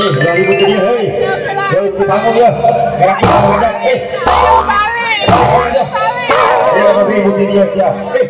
Ulah ribut di dieu heuy. Heuy, bangun ya. Gerak bangun eh. Bangun ya. Ribut di dieu sia. Eh.